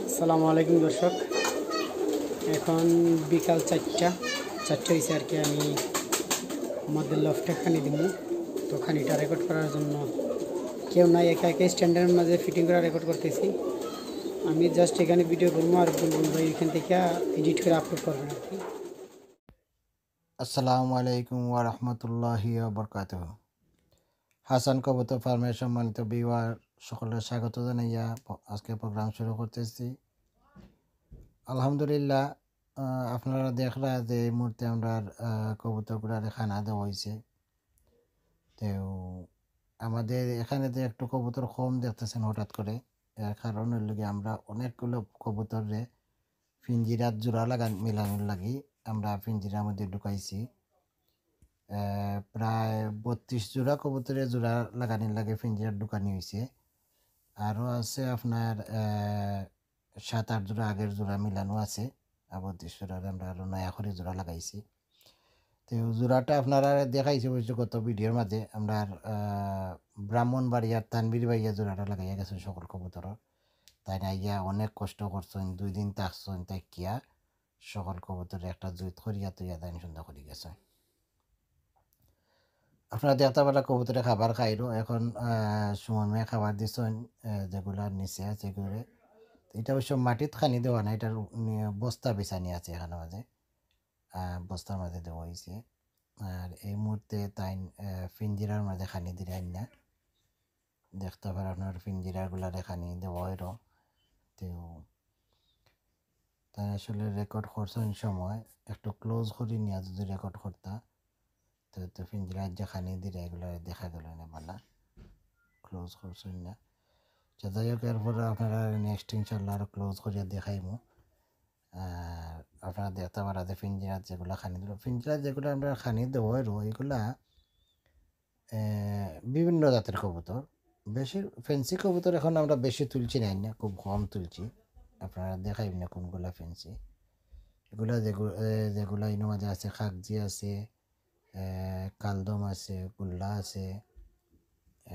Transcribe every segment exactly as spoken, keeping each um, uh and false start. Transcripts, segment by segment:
আসসালামু আলাইকুম দর্শক, এখন বিকাল চারটা, চারটা হয়েছে আর কি। আমি আমাদের লফটে খানি দিব, তো খানিটা রেকর্ড করার জন্য কেউ নাই, একা একা স্ট্যান্ডের মাঝে ফিটিং করে রেকর্ড করতেছি। আমি জাস্ট এখানে ভিডিও করবো আর বুলবুল ভাই এখান থেকে এডিট করে আপলোড করবেন আর কি। আসসালামু আলাইকুম ওয়া রাহমাতুল্লাহি ওয়া বারাকাতুহু। হাসান কবুতর ফার্মের সম্মানিত ভিউয়ার সকলকে স্বাগত জানাইয়া প-, আজকে প্রোগ্রাম শুরু করতেছি। আলহামদুলিল্লাহ, আহ, আপনারা দেখরা যে এই মুহূর্তে আমরা, আহ, কবুতরগুলারে খানা দেওয়া হয়েছে। তো আমাদের এখানে তো একটু কবুতর কম দেখতেছেন হঠাৎ করে, এর কারণ হইল কি আমরা অনেকগুলো কবুতররে পিঞ্জিরাত জোড়া লাগান মিলানোর লাগি আমরা পিঞ্জিরার মধ্যে ঢুকাইছি। আহ, প্রায় বত্রিশ জোড়া কবুতরে জোড়া লাগানির লাগে পিঞ্জিরাত ঢুকানি হয়েছে। আরও আছে আপনার, আহ, সাত আট জোড়া আগের জোড়া মিলানো আছে। আর বত্রিশ জোড়ারে আমরা আরও নয়া করে জোড়া লাগাইছি। তো জোড়াটা আপনারা দেখাইছি অবশ্য গত ভিডিওর মাঝে। আমরা, আহ, ব্রাহ্মণবাড়িয়ার তানভীর ভাইয়া জোড়াটা লাগাইয়া গেছেন সকল কবুতর। তাইন আইয়া অনেক কষ্ট করছেন, দুই দিন থাকছেন, তাই কিয়া সকল কবুতর একটা জুইত করিয়া তুইয়া তাইন সুন্দর করি গেছেন। আপনারা দেখতে পারা কবুতরে খাবার খাইলো। এখন, আহ, সুমন মিয়া খাবার দিছেন, আহ, যেগুলা নিচে আছে এগুলো। এটা অবশ্য মাটিত খানি দেওয়া না, এটার উ-, নিয়ে বস্তা বিছানি আছে এখানে মাঝে। আহ, বস্তার মাঝে দেওয়া হয়েছে। আর এই মুহূর্তে তাইন, আহ, পিঞ্জিরার মাঝে খানি দিরা না। দেখতে পারা আপনার পিঞ্জিরাগুলারে খানি দেওয়া হইল। তো তাই আসলে রেকর্ড করছেন সময় একটু ক্লোজ করি নিয়ে যদি রেকর্ড করতা, তো, তো পিঞ্জিরার যে খানি দিরা এগুলো দেখা গেল না বালা, ক্লোজ করছেন না। তো যাই হোক, এরপরে আপনারা নেক্সট ইনশাল্লাহ আরো ক্লোজ করিয়া দেখাইমু। আর আপনারা দেখতে পারা যে পিঞ্জিরাত যেগুলা খানি দিল, পিঞ্জিরাত যেগুলা আমরা খানি দেওয়া হইল, এগুলা, এ, বিভিন্ন জাতের কবুতর। বেশি ফ্যান্সি কবুতর এখন আমরা বেশি তুলছি না, না, খুব কম তুলছি। আপনারা দেখাইব না কোনগুলা ফ্যান্সি। এগুলা যেগু-, এ, যেগুলা ইনো মাঝে আছে, কাগজি আছে, এ, কালদম আছে, গুল্লা আছে,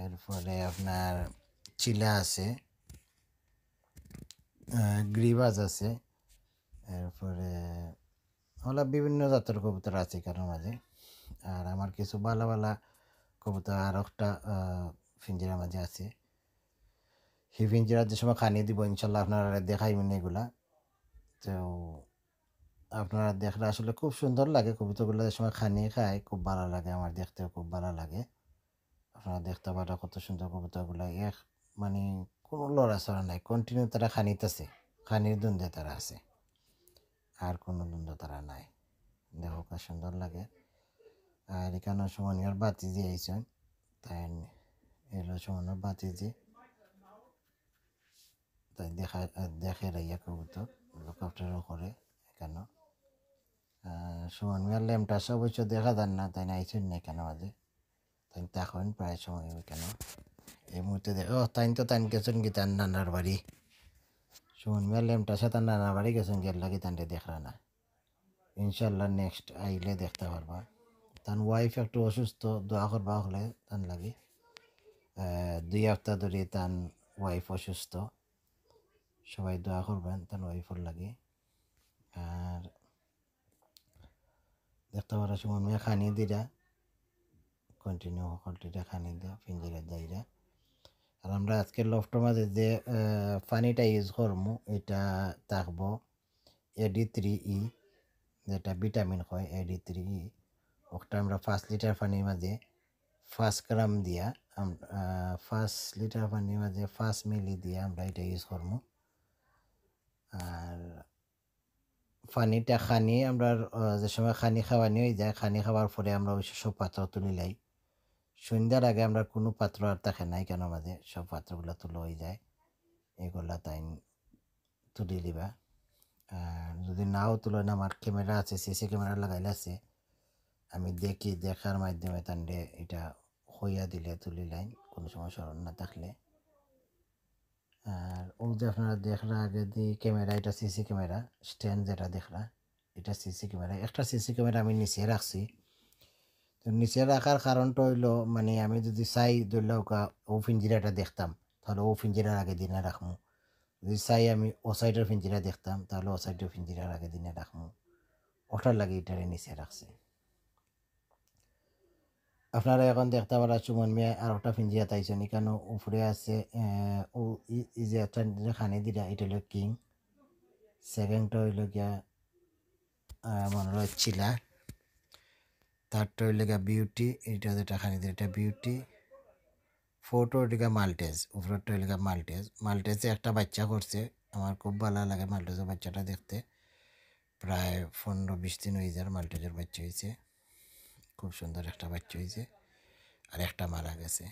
এরপরে আপনার চিলা আছে, এ, গ্রিবাজ আছে, এরপরে ওলা বিভিন্ন জাতের কবুতর আছে এখানের মাঝে। আর আমার কিছু বালা বালা কবুতর আর একটা, আহ, পিঞ্জিরার মাঝে আছে। সেই পিঞ্জিরার যে সময় খানি দিব, ইনশাল্লাহ আপনারা দেখাইবেন এগুলা। তো আপনারা দেখলে আসলে খুব সুন্দর লাগে কবুতরগুলা, যে সময় খানি খায় খুব ভালো লাগে, আমার দেখতেও খুব ভালো লাগে। আপনারা দেখতে পারা কত সুন্দর কবুতরগুলা, এক মানে কোনো লড়াচড়া নাই, কন্টিনিউ তারা খানিত আছে, খানির দ্বন্দ্বে তারা আছে, আর কোনো দ্বন্দ্ব তারা নাই। দেখো কত সুন্দর লাগে। আর এখানে সুমন মিয়ার বাতিজি আইছেন, তাই এলো সুমনের বাতিজি, তাই দেখা, দেখে রাইয়া কবুতর হেলিকপ্টারও করে এখানে। আহ, সুমন মিয়ার লেমটা সে অবশ্য দেখা যার না, তাই না আইছেন না এখানে মাঝে, তাই তখন প্রায় সময় ওইখানে। এই মুহূর্তে দেখ, ও, তাই তো তাই গেছেন কি তার নানার বাড়ি। সুমন মিয়ার লেমটা সে তার নানার বাড়ি গেছেন, গেল লাগি তানরে দেখরা না। ইনশাল্লাহ নেক্সট আইলে দেখতে পারবা। তার ওয়াইফ একটু অসুস্থ, দোয়া করবা হলে তার লাগি। আহ, দুই হপ্তাহ ধরে তার ওয়াইফ অসুস্থ, সবাই দোয়া করবেন তার ওয়াইফর লাগি। আর দেখতে পারা সুমন মিয়া খানি দিরা, কন্টিনিউ হকলটিরা খানি দিয়া পিঞ্জিরা যাইরা। আর আমরা আজকে লফটর মাঝে যে, আহ, পানিটা ইউজ করমু, এটা থাকবো এডি থ্রি ই, যেটা ভিটামিন হয় এডি থ্রি ই। ওটা আমরা পাঁচ লিটার পানির মাঝে পাঁচ গ্রাম দিয়া, আম-, আহ, পাঁচ লিটার পানির মাঝে পাঁচ মিলি দিয়া আমরা এটা ইউজ করমু। আর পানিটা খানি আমরা, আহ, যে সময় খানি খাওয়ানি হয়ে যায়, খানি খাওয়ার পরে আমরা ওই সব পাত্র তুলি লাই। সন্ধ্যার আগে আমরা কোনো পাত্র আর থাকে নাই কেন মাঝে, সব পাত্রগুলো তুলে হয়ে যায়, এগুলা তাই তুলি দিবা। আর যদি নাও তুলেন, আমার ক্যামেরা আছে, সিসি ক্যামেরা লাগাইলে আছে, আমি দেখি, দেখার মাধ্যমে তানরে এটা হইয়া দিলে তুলি লাইন, কোনো সময় স্মরণ না থাকলে। আর ও যে আপনারা দেখরা আগে দি ক্যামেরা, এটা সিসি ক্যামেরা স্ট্যান্ড যেটা দেখরা, এটা সিসি ক্যামেরা। একটা সিসি ক্যামেরা আমি নিচে রাখছি। তো নিচে রাখার কারণটা হইলো, মানে, আমি যদি চাই, ধরলে ওকা ও পিঞ্জিরাটা দেখতাম, তাহলে ও পিঞ্জিরার আগে দিনে রাখমু। যদি চাই আমি ও সাইডর পিঞ্জিরা দেখতাম, তাহলে ও সাইডর পিঞ্জিরার আগে দিনে রাখমু। ওটার লাগি ইটারে নিচে রাখছে। আপনারা এখন দেখতা পারা সুমন মিয়া আর একটা পিঞ্জিরা তাইছইন, এখানো উপরে আছে, আহ, ও ই-, ই যে একটা যে খানি দিরা, এটা হইলো কিং। সেকেন্ডটা হইলো গিয়া, আহ, মনে হয় চিলা। থার্ডটা হইলো গিয়া বিউটি, এটা যেটা খানি দিরা, এটা বিউটি। ফোরটা হইলো গিয়া মাল্টেজ, উপরেরটা হইলো গিয়া মাল্টেজ। মাল্টেজে একটা বাচ্চা করছে, আমার খুব ভালা লাগে মাল্টেজর বাচ্চাটা দেখতে। প্রায় পনেরো বিশ দিন হয়ে যার মাল্টেজর বাচ্চা হইছে, খুব সুন্দর একটা বাচ্চা হইছে, আর একটা মারা গেছে।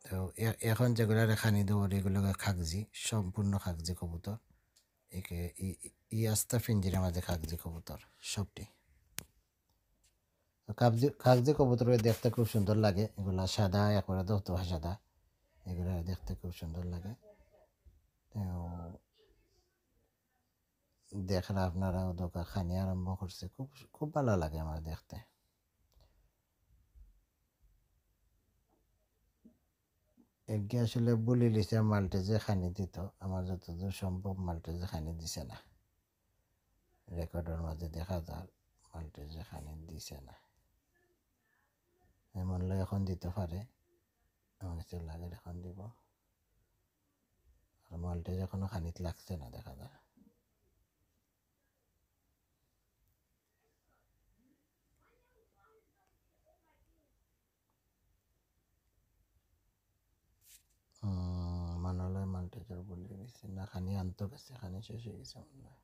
তো এ-, এখন যেগুলারে খানি দেওয়ার এগুলো কাগজি, সম্পূর্ণ কাগজি কবুতর। একে ই, ই, ই আস্তা পিঞ্জিরার মাঝে কাগজি কবুতর সবটি। তো কাগজি, কাগজি কবুতর দেখতে খুব সুন্দর লাগে, এগুলা সাদা, একবারে দোতোয়া সাদা, এগুলা দেখতে খুব সুন্দর লাগে। তো দেখরা আপনারা, ও দোকা খানি আরম্ভ করছে, খুব, খুব ভালা লাগে আমার দেখতে। এগিয়ে আসলে বুলি লিছে মাল্টেজে খানি দিত, আমার যতদূর সম্ভব মাল্টেজে খানি দিছে না। রেকর্ডর মাঝে দেখা যার মাল্টেজে খানি দিছে না। এমন হলে এখন দিতে পারে, আমার কাছে লাগে এখন দিব। আর মাল্টেজ এখনো খানিত লাগছে না, দেখা যার। হুম, মনে হয় মাল্টেজর বুলি গেছে। না, খানি আনতো গেছে, খানি শেষ হয়ে গেছে মনে হয়।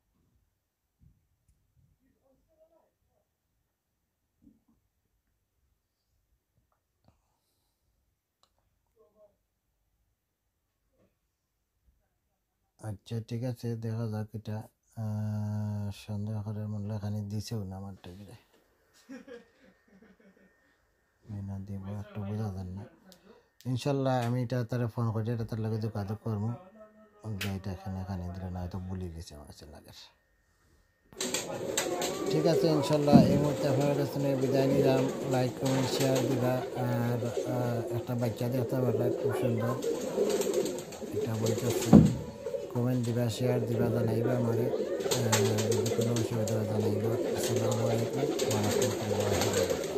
আচ্ছা, ঠিক আছে, দেখা যাক এটা। আহ, সন্দেহ করে মনে হয় খানি দিছেও না আমার টেবিলে। এই না দিব, একটু বোঝা যার না। ইনশাল্লাহ আমি এটা তারে ফোন করে এটা তার লগে যোগাযোগ করবো। যে এটা এখানে খানি দিলে না, হয়তো বুলি গেছে আমার কাছে লাগে। ঠিক আছে, ইনশাল্লাহ এই মুহূর্তে আপনারা কাছে নিয়ে বিদায় নিলাম। লাইক, কমেন্ট, শেয়ার দিবা, আর আহ, একটা বাচ্চা দেখতে পারলে খুব সুন্দর, এটা বলতেছে। কমেন্ট দিবা, শেয়ার দিবা, জানাইবা আমারে, আহ, যদি কোনো অসুবিধা হয় জানাইবা। আসসালামু আলাইকুম ওয়া রাহমাতুল্লাহি ওয়া বারাকাতুহু।